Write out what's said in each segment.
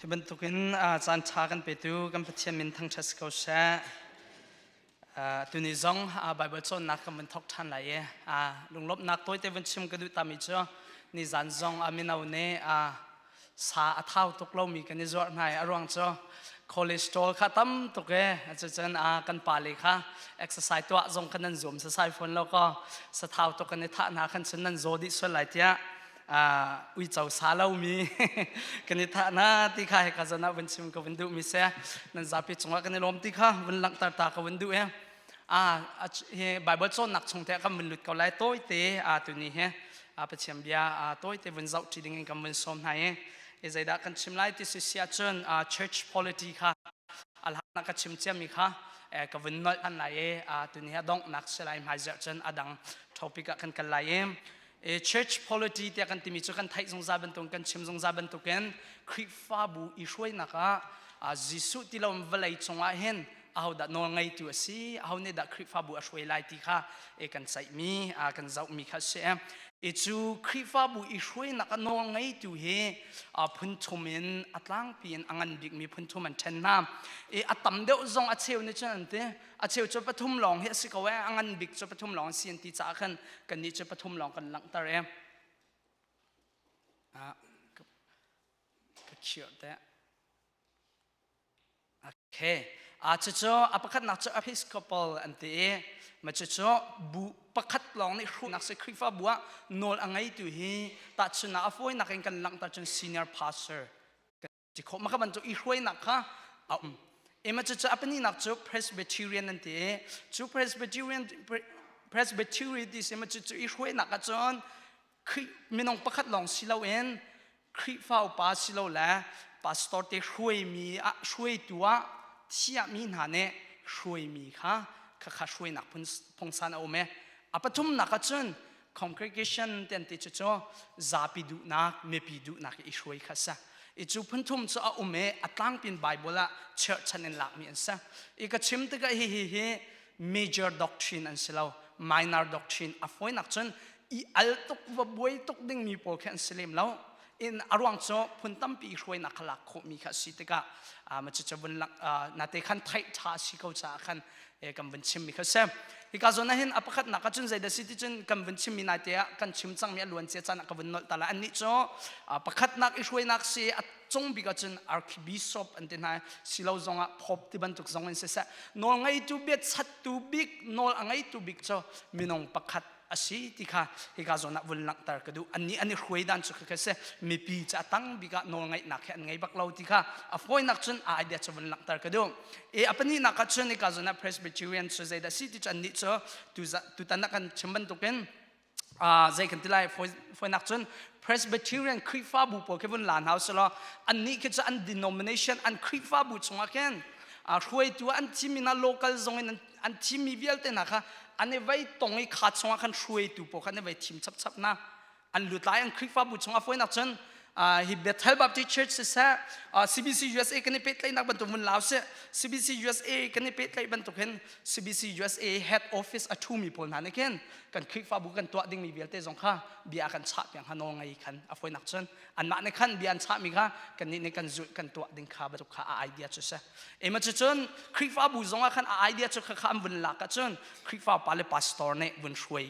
Hi bantukin caan ṭha kan petu kan Pathian min thangṭhat si ko seh. Tuni zong Baibal cawnnak kan vun thawk ṭhan lai i lunglawmhnak tawite vun chim ka duh tami cu nizan zong mino nih sa a thau tuk lomi kan i zuarh hna i a ruang cu cholesterol kha tam tuk e. Cucun kan pale kha exercise tuah zong kha nan zuam sasai fawn lo kaw sathau tuk kan i thah hna khan cun nan zaw dih sual lai tiah uico sa lomi kan i thah na ti kha hika zan ah vun chim ka vun duh mi se. Nan zapi cungah kan i lawm ti kha vun langhter ta ka vun duh e. Hi Bible cawnnak chung te kan vun lut ko lai tawite. Tuni hi Pathian bia tawite vun zoh ṭi ding in kan vun sawm hna i zeidah kan chim lai ti si si ahcun church polity kha alhak ka chim ciami kha ka vun nolh han lai i tuni hi donghnak si lai. Hmai zarh cun adang topic ah kan kal lai i church polity tiah kan timi cu kan theih zungzal bantuk, kan chim zungzal bantukin Khrihfabu i hruainak ah Jesuh ti lo vawlei cungah hin ahodah nawl ngeitu a si, aho nih dah Khrihfabu a hruai lai ti kha kan ceihmi, kan zohmi kha si. I cu Khrihfabu i hruainak a nawl ngeitu hi phun thum in, a tlangpi in a ngan bikmi phun thum an ṭhen hna i a tam deuh zong a cheu nih cun an ti, a cheu cu pathum lawng hi a si ko e, a ngan bik cu pathum lawng si an ti caah khan kannih cu pathum lawng kan langhter e. Ka khirh te. Okay. Cucu a pakhatnak cu Episcopal an ti i ma cucu bu pakhat lawng nih hruhnak si. Khrihfabu ah nawl a ngeitu hi tahchunhnak a fawinak in kan langhter cun senior pastor ti khawh. Maka bantuk i hruainak kha a um e. Ma cucu a pahnihnak cu Presbyterian an ti i cu Presbyterian, Presbytery ti si. Ma cucu i hruainak ah cun minung pakhat lawng si loin Khrihfa upa si lo le pastor te hruaimi ah, hruaitu ah thiahmi hna nih hruaimi kha kha hruainak phungsan a um e. A pathumnak ah cun congregation ten ti cu zapi duhnak, mipi duhnak i hruai kha sa. I cu phunthum cu a um i a tlangpin Bible ah cherhchan in lakmi an si. I ka chim tikah hi hi hi major doctrine an si lo, minor doctrine. A fawinak cun i al tuk va buai tuk dingmi pawl khi an si lem lo in. A ruang cu phun tampi i hruainak kha lak khawhmi kha si tikah ma cu vun lang na te khan theih ṭha si ko caah khan kan vun chimmi kha si. Hika zawn ah hin a pakhatnak ah cun zeidah si ti cun kan vun chimmi nai te ah kan chim cangmi, a luan cia caan ah ka vun nolh ta lai. Annih cu pakhatnak i hruainak si, a cung bik ah cun archbishop an ti hna, silo zongah pope ti bantuk zong in siseh, nawl ngeitu, biachattu bik, nawl a ngeitu bik cu minung pakhat a si ti kha hika zawn ah vun langhter ka duh. Annih an i hruai dan cu kha si, mipi cu a tang bik ah nawl ngeihnak he an ngei bak lo ti kha a fawinak cun a idea cu vun langhter ka duh e. A pahnihnak ah cun hika zawn ah Presbyterian cu zeidah si ti cu annih cu tutan ah kan chim bantukin zei kan ti lai, fawinak cun Presbyterian Khrihfabu pawl khi vun la hna usih law, annih khi cu an denomination, an Khrihfabu chungah khin hruaitu an thimi hna, local zong in an thimmi vialte hna kha an i vei tong i kha chungah khan hruaitu pawl kha an i vei thim chapchap hna, an lut lai an Khrihfabu chungah. Fawinak cun hi Bethel Baptist Church siseh, CBC USA kan i pehtlaihnak bantuk vun lau sih. CBC USA kan i pehtlaih bantuk hin CBC USA head office a ṭhumi pawl hna nih khin kan Khrihfabu kan tuah dingmi vialte zong kha bia kan chah piang kha nawl ngei khan a fawinak cun anmah nih khan bia an chahmi kha kannih nih kan zulh, kan tuah ding kha bantuk kha a idea cu si e. Ma cun Khrihfabu zong ah khan a idea cu kha an vun lak ahcun Khrihfa pa le pastor nih vun hruai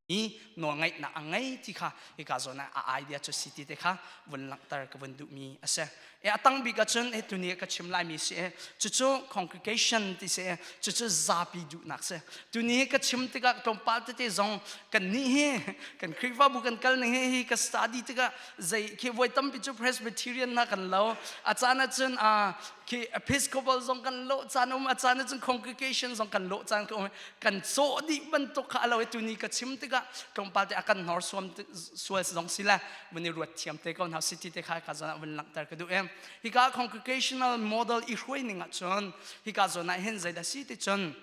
mi nawlngeihnak a ngei ti kha hika zawn ah a idea cu si ti te kha vun langhter ka vun duhmi a si e. A tang bik ahcun he tuni ka chim laimi si e, cucu congregation ti si e, cucu zapi duhnak si. Tuni ka chim tikah tlawmpal tete zong kan nih hi kan Khrihfabu kan kal ning hi ka study tikah zei khi voi tampi cu Presbyterian na kan lo, a caan ahcun khi Episcopal zong kan lo caan um, a caan ahcun congregation zong kan lo caan ka um, kan cawh dih bantuk kha alo. Tuni ka chim tikah tlawmpal te a kan hnor suam sual zong si le vun i ruat thiam te ko hna si ti te kha ka zawn ah vun langhter ka duh em. Hika congregational model i hruai ning ahcun hika zawn ah hin zeidah si ti cun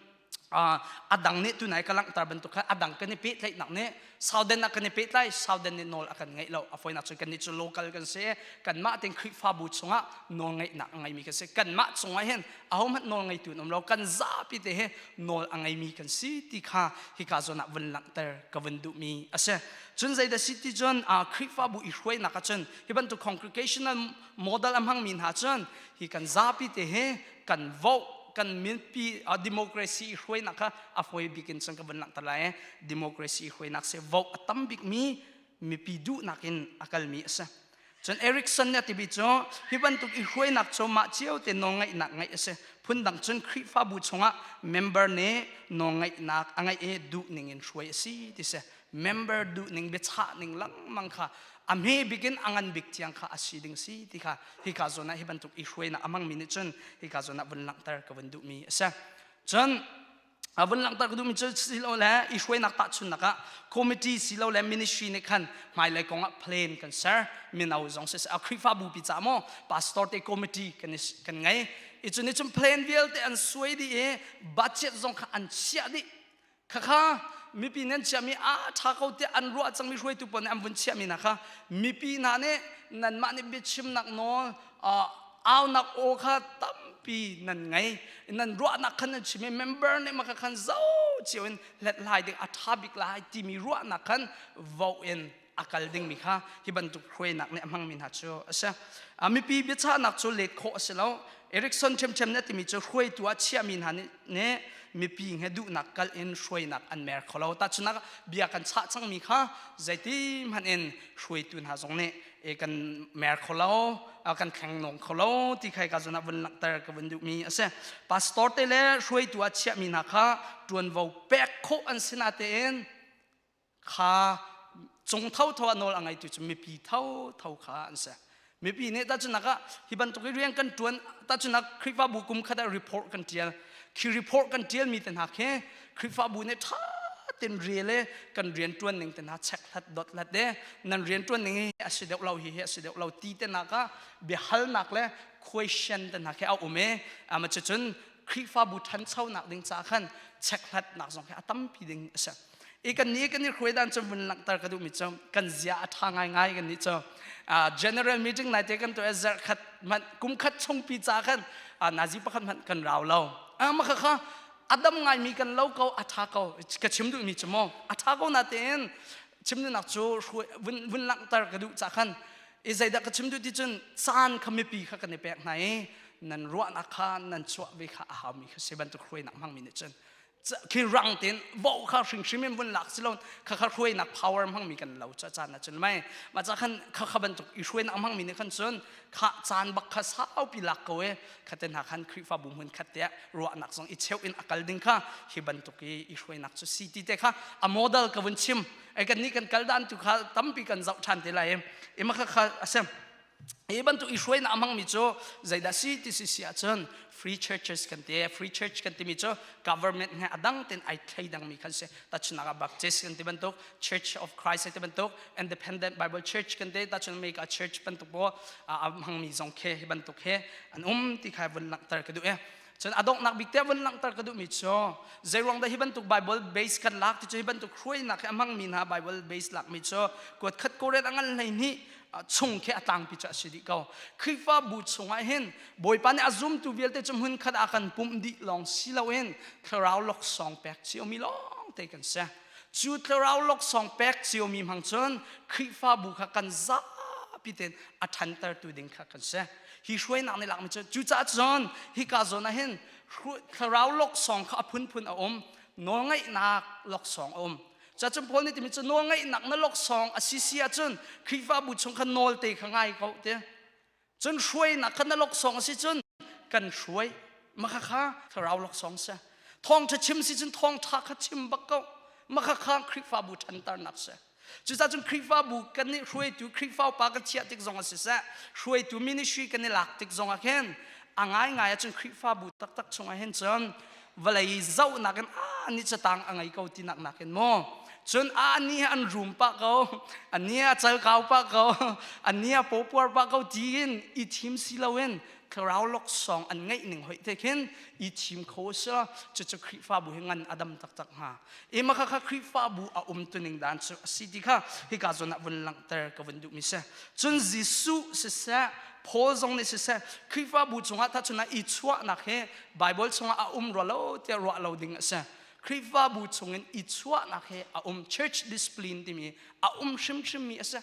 A dang nih tunai ka langhter bantuk kha a dang kan i pehtlaihnak nih Southern ah kan i pehtlai, Southern nih nawl a kan ngeih lo. A fawinak cun kannih cu local kan si. Kanmah tein Khrihfabu chungah nawlngeihnak a ngeimi kan si. Kanmah cungah hin ahohmanh nawl ngeitu an um lo. Kan zapi te hi nawl a ngeimi kan si ti kha hika zawn ah vun langhter ka vun duhmi a si. Cun zeidah si ti cun Khrihfabu i hruainak ah cun hi bantuk congregational model a hmangmi hna cun hi kan zapi te hi kan vote, kan mipi democracy i hruainak kha a fawi bik in cun ka vun langhter lai. Democracy i hruainak si, vote a tam bikmi mipi duhnak in a kalmi a si. Cun Erikson nih a timi cu hi bantuk i hruainak cu mah cio te nawlngaihnak ngeih a si. Phundang cun Khrihfabu chungah member nih nawlngaihnak a ngeih i duhning in hruai a si ti si. Member duhning, biachah ning lengmang kha a hme bik in a ngan bik tiang kha a si ding si ti kha hika zawn ah hi bantuk i hruainak a hmangmi nih cun hika zawn ah vun langhter ka vun duhmi a si. Cun a vun langhter ka duhmi cu silole i hruainak tahchunnak ah committee silole ministry nih khan hmailei kong ah plan kan ser. Mino zong siseh, a Khrihfabu pi ca maw pastor te committee kan kan ngei i cu nih cun plan vialte an suai dih i budget zong kha an chiah dih. Khakha mipi nan chiahmi a ṭha ko tiah an ruah cangmi hruaitu pawl nih an vun chiahmi hna kha mipi hna nih nanmah nih biachimnak nawl, aunak aw kha tampi nan ngei, nan ruahnak khan nan chim i member nih mah khan zo cio in hlethlai ding a ṭha bik lai timi ruahnak khan vote in a kal dingmi kha hi bantuk hruainak nih a hmangmi hna cu a si. Mipi biachahnak cu let khawh a si lo. Erikson ṭhiamṭhiam nih a timi cu hruaitu ah chiahmi hna nih mipi he duhnak kal in hruainak an mer kho lo. Tahchunhnak, bia kan chah cangmi kha zeiti hmanh in hruaitu hna zong nih kan mer kho lo, kan thleng nawng kho lo ti khai ka zon ah vun langhter ka vun duhmi a si. Pastor te le hruaitu ah chiahmi hna kha ṭuanvo pek khawh an si natein kha cung thotho a nawl a ngeitu cu mipi thotho kha an si. Mipi nih tahchunak ah hi bantuk i rian kan ṭuan, tahchunak Khrihfabu kum khat ah report kan ṭial. Khi report kan ṭialmi te hna khi Khrihfabu nih ṭha tein rel i kan rian ṭuan ning te hna check hlat dot hlat i nan rian ṭuan ning hi a si deuh lo, hi hi a si deuh lo ti te hna kha biahalnak le question te hna khi a um i ama cucun Khrihfabu ṭhanchonak ding caah khan check hlatnak zong khi a tampi ding a si. I kan nih kan i hruai dan cu vun langhter ka duhmi cu kan zia a ṭha ngaingai. Kan nih cu general meeting nai te kan tuah, zarh khat hmanh, kum khat chungpi ca khan nazi pakhat hmanh kan rau lo. Ma kha kha a dam ngaimi kan lo ko, a ṭha ko. Ka chim duhmi cu maw a ṭha ko natein chim duhnak cu vun vun langhter ka duh ca khan i zeidah ka chim duh ti cun caan kha mipi kha kan i pek hna i nan ruahnak kha nan chuah ve kha a haumi kha si. Bantuk hruainak hmangmi nih cun khi rang tein vo kha hringhrim in vun lak si lo, kha kha hruainak power hmangmi kan lo cha caan ah cun mai ma cha khan kha kha bantuk i hruainak hmangmi nih khan cun kha caan bak kha saupi lak ko e kha te hna khan Khrihfabu hmun khat te ruahnak zong i cheu in a kal ding kha hi bantuk i i hruainak cu si ti te kha a model ka vun chim. Ai kan nih kan kal dan tu kha tampi kan zoh ṭhan te lai i ma kha kha asem. Hi bantuk i hruainak a hmangmi cu zeidah si ti si si ahcun free churches kan ti. Free church kan timi cu government he a dang tein ai thleidangmi khan si. Tahchunhnak ah Baptist kan ti bantuk, Church of Christ ti bantuk, Independent Bible Church kan ti, tahchun America Church bantuk bo a hmangmi zong khi hi bantuk he an um ti kha vun langhter ka duh e. Cun a donghnak bik te vun langhter ka duhmi cu zeiruang dah hi bantuk Bible base kan lak ti cu hi bantuk hruainak hi a hmangmi hna Bible base lakmi cu kuat khat koret a ngan 12 chung khi a tlangpi cu a si dih ko. Khrihfabu chungah hin Bawipa nih a zumtu vialte cu hmun khat ah kan pumh dih lawng si loin thlarau laksawng pek ciomi lawng te kan si. Cu thlarau laksawng pek ciomi hmang cun Khrihfabu kha kan zapi tein a ṭhantertu ding kha kan si. Hi hruainak nih lakmi cu cucaah cun hika zawn ah hin thlarau laksawng kha a phunphun a um, nawlngaihnak laksawng a um. Cacun Paul nih timi cu nawlngaihnak na laksawng a si si ahcun Khrihfabu chung kha nawl te kha ngai ko te. Cun hruainak kha na laksawng a si cun kan hruai. Maka kha thlarau laksawng si. Thawngṭha chim si cun thawngṭha kha chim bak ko. Maka kha Khrihfabu ṭhanternak si. Cucaah cun Khrihfabu kan nih hruaitu Khrihfa upa kan chiah tik zong ah siseh, hruaitu ministry kan i lak tik zong ah khin a ngaingai ahcun Khrihfabu taktak chungah hin cun vawlei zohnak in a ni catang a ngei ko tinak nakin maw. Cun a ni an rum pah ko, a ni a cal kau pah ko, a ni a pawpuar pah ko tiin i thim si loin thlarau laksawng an ngeih ning hoih te khin i thim kho si cucu Khrihfabu hi ngan a dam taktak hnga. I mah kha Khrihfabu a um tuning dan cu a si ti kha hika zawn ah vun langhter ka vun duhmi si. Cun Jesuh siseh, Paul zong nih siseh, Khrihfabu cungah tahchun ah i chuahnak hi Bible chungah a um rua lo tiah ruah lo ding a si. Khrihfabu chungin i chuahnak hi a um church discipline timi a um hrimhrimmi a si.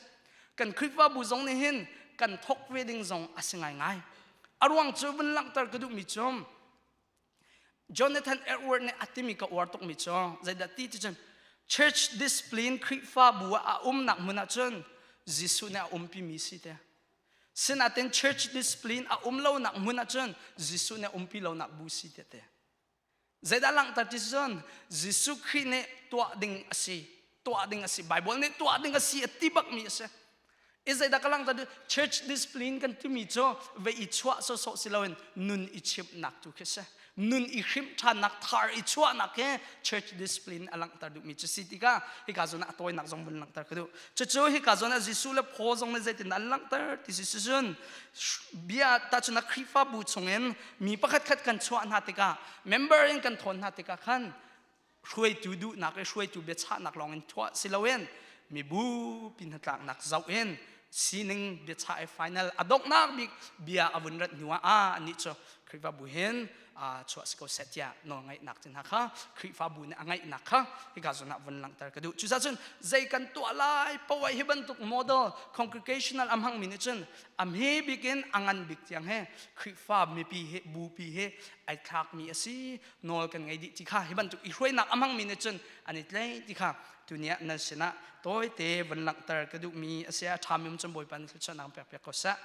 Kan Khrihfabu zong nih hin kan thok ve ding zong a si ngaingai. A ruang cu vun langhter ka duhmi cu Jonathan Edward nih a timi ka uar tukmi cu zeidah ti ti cun church discipline Khrihfabu ah a umnak hmun ah cun Jesuh nih a umpimi si te. Sinain church discipline a um lonak hmun ah cun Jesuh nih a umpi lonak bu si te te. Zeidah langhter ti cun Jesuh Khrih nih tuah ding a si, tuah ding a si. Bible nih tuah ding a si a ti bakmi a si. I zeidah ka langhter church discipline kan timi cu ve i chuah sawsawh si loin nun i chimhnak tu khi si. Nun i hrimh ṭhannak thar i chuahnak hi church discipline a langhter duhmi cu si tikah hika zawn ah a tawinak zong vun langhter ka duh. Cucu hika zawn ah Jesuh le Paul zong nih zeitin an langhter ti si cun bia tahchun ah Khrihfabu chungin mi pakhat khat kan chuah hna tikah member in kan thawn hna tikah khan hruaitu duhnak i hruaitu biachahnak lawng in thuah si loin mibu pi hnatlaknak zoh in sining biachah i final a donghnak bik bia a vun rat hnu ah a anih cu Khrihfabu hin chuah si ko seh tiah nawlngaihnak te hna kha Khrihfabu nih a ngaihnak kha hika zawn ah vun langhter ka duh. Cucaah cun zei kan tuah lai poah hi bantuk model congregational a hmangmi nih cun a hme bik in a ngan bik tiang he Khrihfa mipi he bupi he ai thlakmi a si nawl kan ngei dih ti kha hi bantuk i hruainak a hmangmi nih cun an i tlei ti kha tuni ah nan sinah tawite vun langhter ka duhmi a si a ṭhami um cun Bawipa nih thluachuahnak pek piak ko seh.